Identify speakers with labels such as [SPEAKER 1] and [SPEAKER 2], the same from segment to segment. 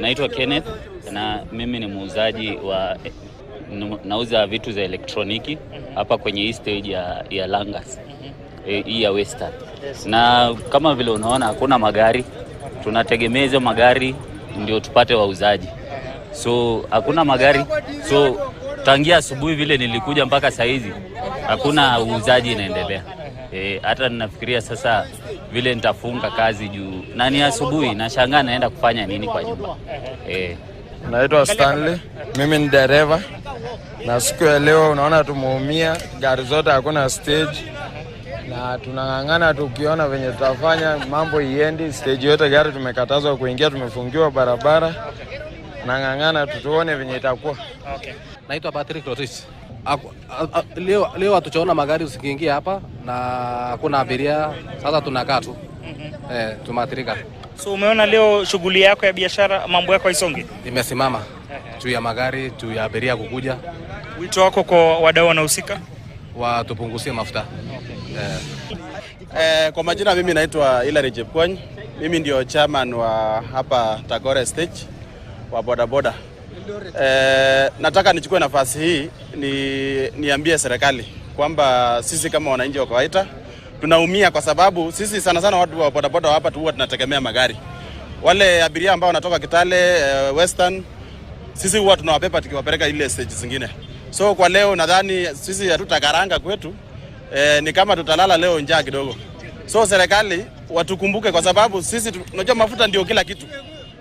[SPEAKER 1] Naitwa Kenneth na mimi ni muuzaji wa nauza vitu za elektroniki hapa kwenye hii stage ya Langas, hii ya Western. Na kama vile unaona hakuna magari, tunategemea hizo magari ndio tupate wauzaji. So hakuna magari, so tangia asubuhi vile nilikuja mpaka saizi hakuna uuzaji inaendelea. Hata ninafikiria sasa vile nitafunga kazi juu na ni asubuhi, nashangaa naenda kufanya nini kwa nyumba.
[SPEAKER 2] Naitwa Stanley, mimi ni dereva, na siku ya leo unaona tumeumia, gari zote hakuna stage, na tunang'ang'ana tukiona venye tutafanya mambo iendi. Stage yote gari tumekatazwa kuingia, tumefungiwa barabara, nang'ang'ana tutuone venye itakuwa.
[SPEAKER 3] Naitwa Patrick Rotich. Leo hatujaona magari zikiingia hapa na hakuna abiria, sasa tunakaa tu. Tumeathirika.
[SPEAKER 4] So umeona leo shughuli yako ya biashara, mambo yako haisongi?
[SPEAKER 3] Imesimama juu ya magari, juu ya abiria kukuja.
[SPEAKER 4] Wito wako kwa wadau wanahusika?
[SPEAKER 3] Watupunguzie mafuta.
[SPEAKER 5] Kwa majina mimi naitwa Hilary Chepkwony. Mimi ndio chairman wa hapa Tagore stage wa bodaboda. Nataka nichukue nafasi hii niambie serikali kwamba sisi kama wananchi wa kawaida tunaumia kwa sababu sisi sana sana watu wa bodaboda hapa tu huwa tunategemea magari. Wale abiria ambao wanatoka Kitale, Western, sisi huwa tunawabeba tukiwapeleka ile stage zingine. So kwa leo nadhani sisi hatutakaranga kwetu, ni kama tutalala leo njaa kidogo. So serikali watukumbuke kwa sababu sisi unajua mafuta ndio kila kitu.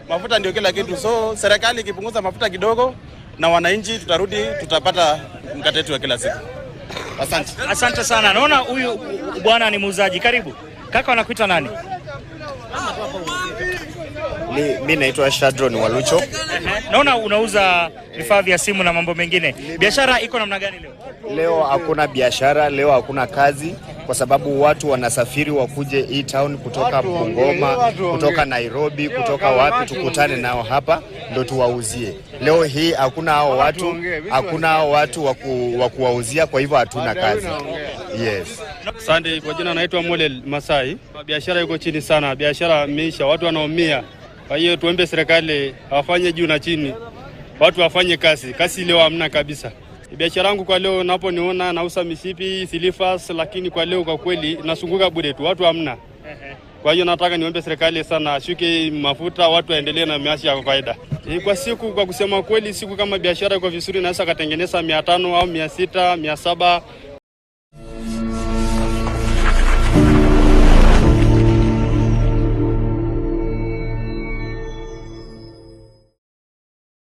[SPEAKER 5] Mafuta ndio kila kitu. So serikali ikipunguza mafuta kidogo na wananchi tutarudi, tutapata mkate wetu wa kila siku. Asante.
[SPEAKER 4] Asante sana. Naona huyu bwana ni muuzaji. Karibu. Kaka, wanakuita nani?
[SPEAKER 6] Mi naitwa Shadron Walucho.
[SPEAKER 4] Naona unauza vifaa vya simu na mambo mengine. Biashara iko namna gani leo?
[SPEAKER 6] Leo hakuna biashara, leo hakuna kazi kwa sababu watu wanasafiri wakuje hii town kutoka Bungoma, kutoka Nairobi, kutoka wapi, tukutane nao hapa ndo tuwauzie. Leo hii hakuna hao watu, hakuna hao watu wa kuwauzia, kwa hivyo hatuna kazi. Yes.
[SPEAKER 7] Asante. Kwa jina naitwa Molel Masai. Biashara iko chini sana, biashara imeisha, watu wanaumia. Kwa hiyo tuombe serikali wafanye juu na chini, watu wafanye kazi. Kazi leo hamna kabisa. Biashara yangu kwa leo naponiona nauza mishipi, slippers, lakini kwa leo kwa kweli nasunguka bure tu, watu hamna. Kwa hiyo nataka niombe serikali sana ashuke mafuta, watu waendelee na maisha ya kawaida. Kwa siku, kwa kusema kweli, siku kama biashara iko vizuri naweza katengeneza 500 au 600, 700.